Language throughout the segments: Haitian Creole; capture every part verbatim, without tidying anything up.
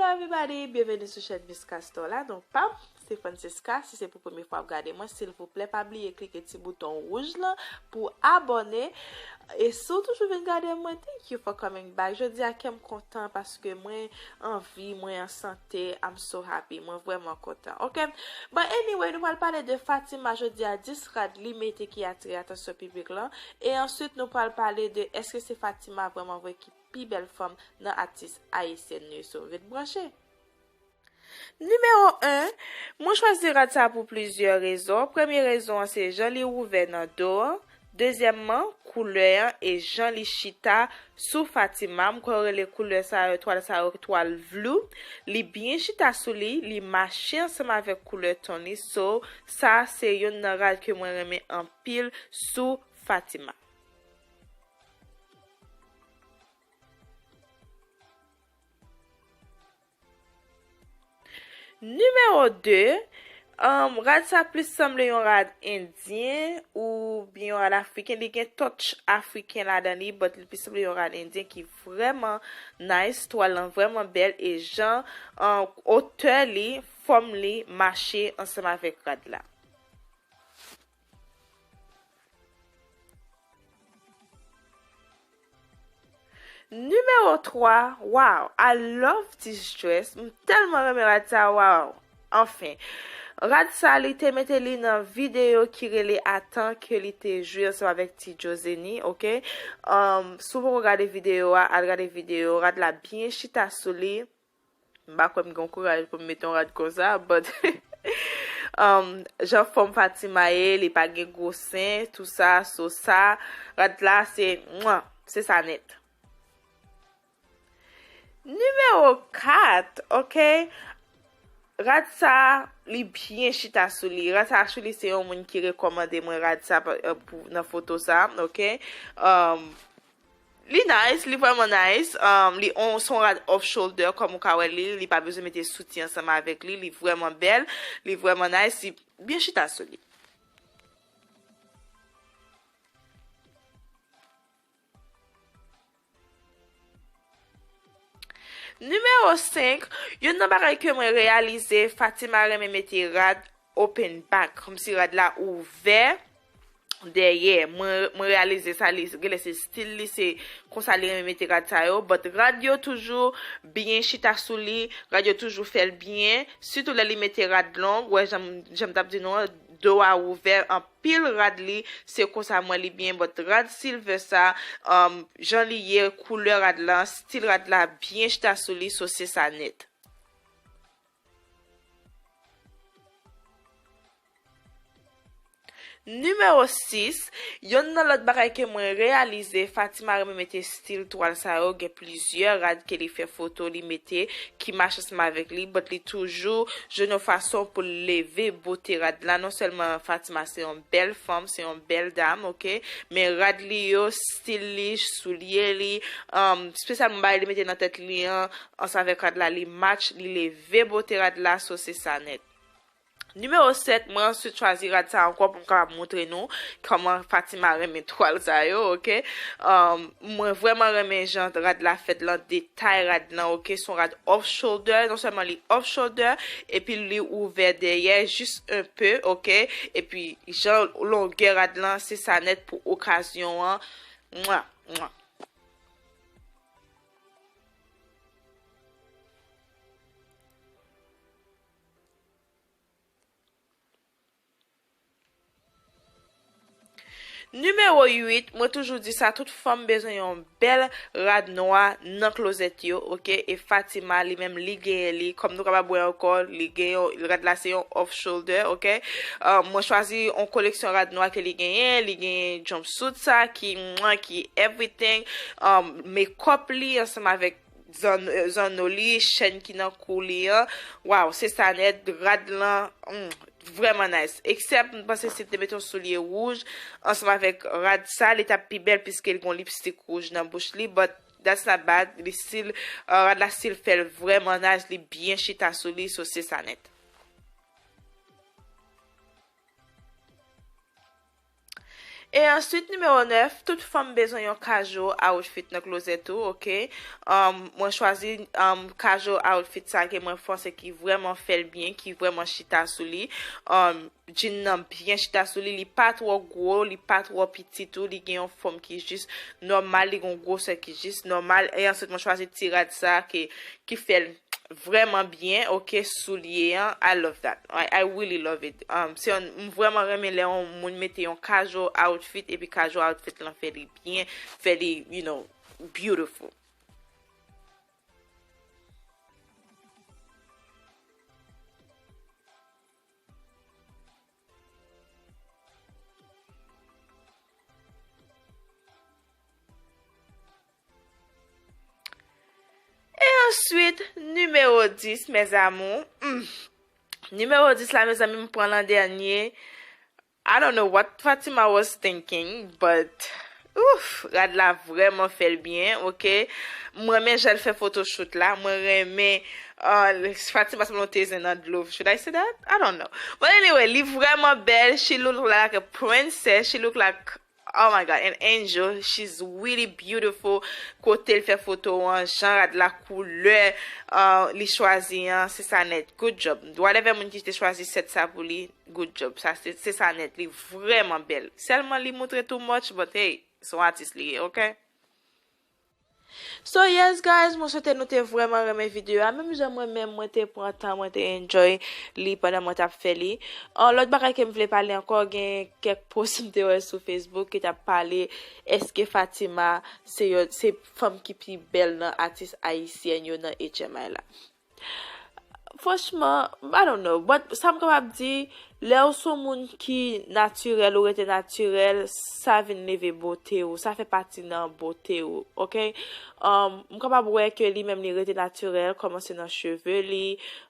Hello everybody, byenveni sou chèn Miss Castor la. Non pa m, se Francisca. Si se pou premye fwa w ap gade mwen, silvouplè pa bliye klike ti bouton wouj lan pou abòne. E si w toujou vin gade mwen, thank you for coming back. Jodi a kè m kontan paske mwen an vi, mwen an sante, I'm so happy. Mwen vrèman kontan. Ok? But anyway, nou pral pale de Fatima jodi a, dis rad li mete ki atire atansyon piblik lan. E answit, nou pral pale de èske se Fatima vrèman vre ki pi bèl fanm nan atis ayisyèn yo. So, ret branche. Nimewo en, mwen chwazi rad sa pou plizyè rezon. Premye rezon an se jan li ouvè nan do an. Dezyèmman, koulè an e jan li chita sou Fatima. M kwè yo rele koulè sa yo, twal sa yo, twal vlou. Li byen chita sou li, li mache ansanm avèk koulè ton li. So, sa se youn nan rad ke mwen renmen anpil sou Fatima. Nimewo de, um, rad sa plis sanble yon rad endyen oubyen yon rad afriken. Li gen touch afriken ladan li, but li plis sanble yon rad endyen ki vrèman nice. Twal lan vrèman bèl e jan, um, otè li, fòm li mache ansanm avèk rad la. Nimewo twa, wow, I love this dress. M tèlman renmen rad sa, wow. Anfen, rad sa li te mete li nan videyo ki rele Atan ke li te jwe ansanm avèk Ti Jozeni, ok? Um, si w poko gade videyo a, al gade videyo. Rad la byen chita sou li. M pa kwè m gen kouraj pou m mete yon rad konsa, but um, jan fòm Fatima ye, li pa gen gwo sen, tou sa, so sa, rad la se, mwa, se sa nèt. Nimewo kat, ok? Rad sa, li byen chita sou li. Rad sa, actually, se yon moun ki rekòmande mwen rad sa pa- euh, pou- nan foto sa, ok? Um, Li nice, li vrèman nice. Um, li on, se yon rad off shoulder, kòm ou ka wè li, li pa bezwen mete soutyen ansanm avèk li, li vrèman bèl, li vrèman nice, li byen chita sou li. Nimewo senk, youn nan bagay ke mwen reyalize, Fatima renmen mete rad open back, kòmsi rad la ouvè dèyè. Mwen, mwen reyalize sa, li genlè se stil li, se konsa li renmen mete rad sa yo. But rad yo toujou byen chita sou li, rad yo toujou fè l byen. Sitou lè li mete rad long, wè jan m, jan m t ap di nou an, do a ouvè, anpil rad li, se konsa mwen li byen. But rad silver sa, um, jan li ye, koulè rad la, stil rad la byen chita sou li, so se sa nèt. Nimewo sis, yonn nan lòt bagay ke mwen reyalize, Fatima renmen mete stil twal sa yo, gen plizyè rad ke li fè foto, li mete ki mache ansanm avèk li, but li toujou jwenn yon fason pou l leve bote rad la. Non sèlman Fatima se yon bèl fanm, se yon bèl dam, ok, men rad li yo, stil li, soulye li, um, espesyalman bagay li mete nan tèt li an, ansanm avèk rad la, li match, li leve bote rad la, so se sa nèt. Nimewo sèt, mwen answit chwazi rad sa ankò pou m kapab montre nou kòman Fatima renmen twal sa yo, ok? Um, mwen vrèman renmen jan rad la fèt lan, detay rad lan, ok? Se yon rad off shoulder, non sèlman li off shoulder, epi li ouvè dèyè, jis un peu, ok? Epi jan longè rad lan, se sa nèt pou okazyon an. Mwa, mwa. Nimewo uit, mwen toujou di sa, tout fanm bezwen yon bèl rad nwa nan klozèt yo, ok? E Fatima, li menm, li genyen li, kòm nou kapab wè ankò, li gen yon, rad la se yon off shoulder, ok? Uh, mwen chwazi yon koleksyon rad nwa ke li genyen, li genyen jumpsuit sa, ki, mwen, ki everything, um, makeup li, ansanm avèk zann-, zanno li, chèn ki nan kou li an. Waw, se sa nèt, rad lan, mm, vrèman nice. Eksèp, m panse si l te mete yon soulye wouj ansanm avèk rad sa, li t ap pi bèl piske l gon lipstik wouj nan bouch li, but that's not bad. Li still, uh, rad la still fè l vrèman nice, li byen chita sou li, so se sa nèt. E answit, nimewo nèf, tout fanm bezwen yon kajo outfit nan klozèt ou, oke? Um, mwen chwazi um, kajo outfit sa ke mwen panse ki vrèman fè l byen, ki vrèman chita sou li. Um, jean nan byen chita sou li, li pa twò gwo, li pa twò piti tou, li gen yon fòm ki jis nòmal, li gen yon gwosè ki jis nòmal. E answit, mwen chwazi ti rad sa ke, ki fè l vrèman byen, oke, soulye an. I love that. I, I really love it. Um, se yon, m vrèman renmen lè yon moun mete yon kajo outfit, epi kajo outfit lan fè li byen, fè li, you know, beautiful. E answit, nimewo dis, mes amours. Hmm. Nimewo dis la, mezanmi, m pran l an dènye. I don't know what Fatima was thinking, but ouf, rad la vrèman fè l byen, oke? Mwen renmen jan l fè photoshoot la, mwen renmen uh, Fatima sanble yon tezen nan dlo. Should I say that? I don't know. But anyway, li vrèman bèl. She look like a princess. She look like, oh my God, an angel. She's really beautiful. Kote l fè foto an, jan rad la, koulè uh, li chwazi an, se sa nèt. Good job. Whatever moun ki te chwazi sèt sa pou li, good job. Sa se, se sa nèt. Li vrèman bèl. Sèlman li moutre too much, but hey, se yon atis li ye, oke? So yes guys, mwen swete nou te vrèman renmen videyo a. Menm jan mwen menm, mwen te pran tan, mwen te enjoy li pandan mwen t ap fè li. An lòt bagay ke m vle pale ankò, gen kèk post m te wè sou Facebook ki t ap pale èske Fatima se yon, se fanm ki pi bèl nan atis ayisyèn yo nan H M I la. Franchman, I don't know, but sa m kapab di, lè w se yon moun ki natirèl, ou rete natirèl, sa vin leve bote ou, sa fè pati nan bote ou, oke? Um, m kapab wè ke li menm li rete natirèl, kòmanse nan cheve li,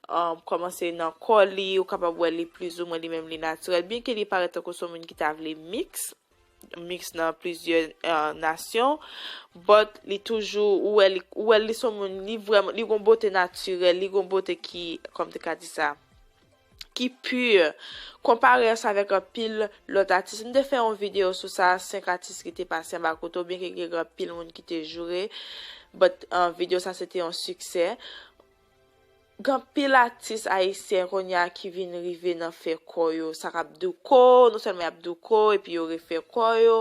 um, kòmanse nan kò li, ou kapab wè li plizoumwen li menm li natirèl, byenke li parèt tankou se yon moun ki ta vle miks, miks nan plizyè uh, nasyon, but li toujou, ou wè li, ou wè li se yon moun, li vrèman, li gon bote natirèl, li gon bote ki, kòm te ka di sa, ki pi, konpare ansanm avèk anpil lòt atis. M te fè yon videyo sou sa, senk atis ki te pase anba kote w, byenke gen anpil moun ki te joure, but uh, videyo sa se te yon siksè. Gen anpil atis ayisyen kounye a ki vin rive nan fè kò yo, sa k ap douko, non sèlman y ap douko, epi yo refè kò yo,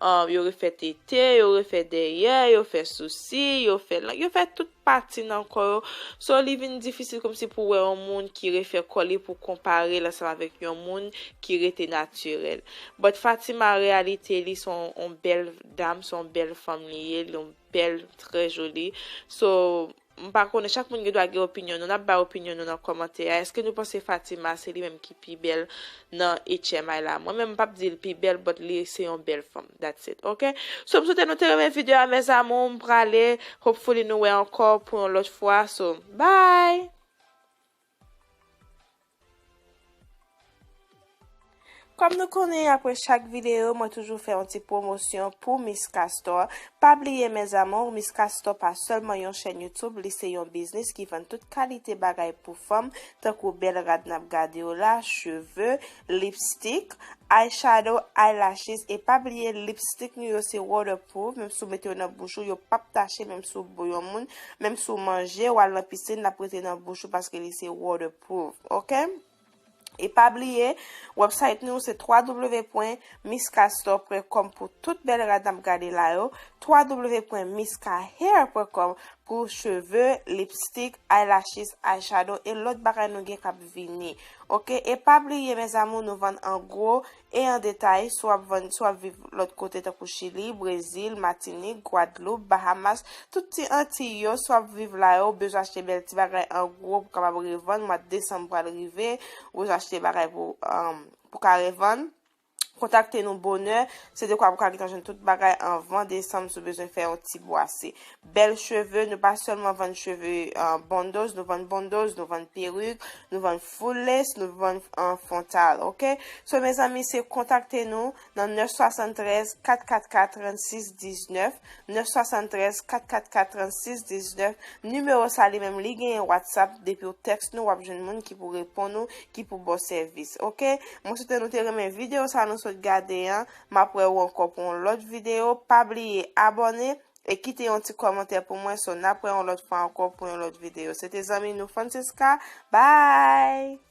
um, yo refè tete, yo refè dèyè, yo fè sousi, yo fè lang, yo fè tout pati nan kò yo. So, li vin difisil kòmsi pou wè yon moun ki refè kò li pou konpare l ansanm avèk yon moun ki rete natirèl. But Fatima, an reyalite, li se yon, yon bèl dam, se yon bèl fanm li ye, li yon bèl, trè joli. So, m pa konnen, chak moun gen dwa gen opinyon nou. N ap bay opinyon nou nan kòmantè a. Èske nou panse Fatima se li menm ki pi bèl nan H M I la? Mwen menm, m p ap di l pi bèl, but li se yon bèl fanm. That's it, oke? So, m swete nou te renmen videyo a, mes amours. M prale. Hopefully, nou wè ankò pou yon lòt fwa. So, bye! Kòm nou konnen, apre chak videyo, mwen toujou fè yon ti pwomosyon pou Miss Castor. Pa bliye, mes amours, Miss Castor pa sèlman yon chèn YouTube, li se yon biznis ki vann tout kalite bagay pou fanm, tankou bèl rad n ap gade yo la, cheve, lipstick, eyeshadow, eyelashes, e pa bliye lipstick nou yo se waterproof, menm si w mete yo nan bouch ou, yo p ap tache, menm si w bo yon moun, menm si w manje, w al nan pisin, l ap rete nan bouch ou paske li se waterproof, oke? E pa bliye, website nou se w w w pwen miss castor pwen com pou tout bèl rad n ap gade la yo, w w w pwen miss cahair pwen com pou cheve, lipstick, eyelashes, eyeshadow e lòt bagay nou gen k ap vini. Oke, e pa bliye, mes amours, nou vann an gwo e an detay, si w ap vann, si w ap viv lòt kote tankou Chili, Brezil, Matinik, Gwadloup, Bahamas, tout ti Antiy yo, si w ap viv la yo, ou bezwen achte bèl ti bagay an gwo pou kapab revann, mwa desanm pral rive, ou bezwen achte bagay pou, um, pou ka revann. Kontakte nou bonè, se dekwa pou ka gentan jwenn tout bagay anvan desanm si w bezwen fè yon ti bwase. Bèl cheve, nou pa sèlman vann cheve, uh, bundles, nou vann bundles, nou vann perik, nou vann full lace, nou vann, uh, frontal, oke? So, mezanmi, se kontakte nou nan nèf swasanntrèz kat kat kat trannsis diznèf, nèf swasanntrèz kat kat kat trannsis diznèf. Nimewo sa li menm, li genyen WhatsApp, depi w tèks nou, w ap jwenn moun ki pou reponn ou, ki pou ba w sèvis, oke? Mwen swete nou te renmen videyo sa, nou gade an. M ap wè w ankò pou yon lòt videyo. Pa bliye abòne e kite yon ti kòmantè pou mwen. So, n ap wè yon lòt fwa ankò pou yon lòt videyo. Se te zanmi nou Francisca. Bye!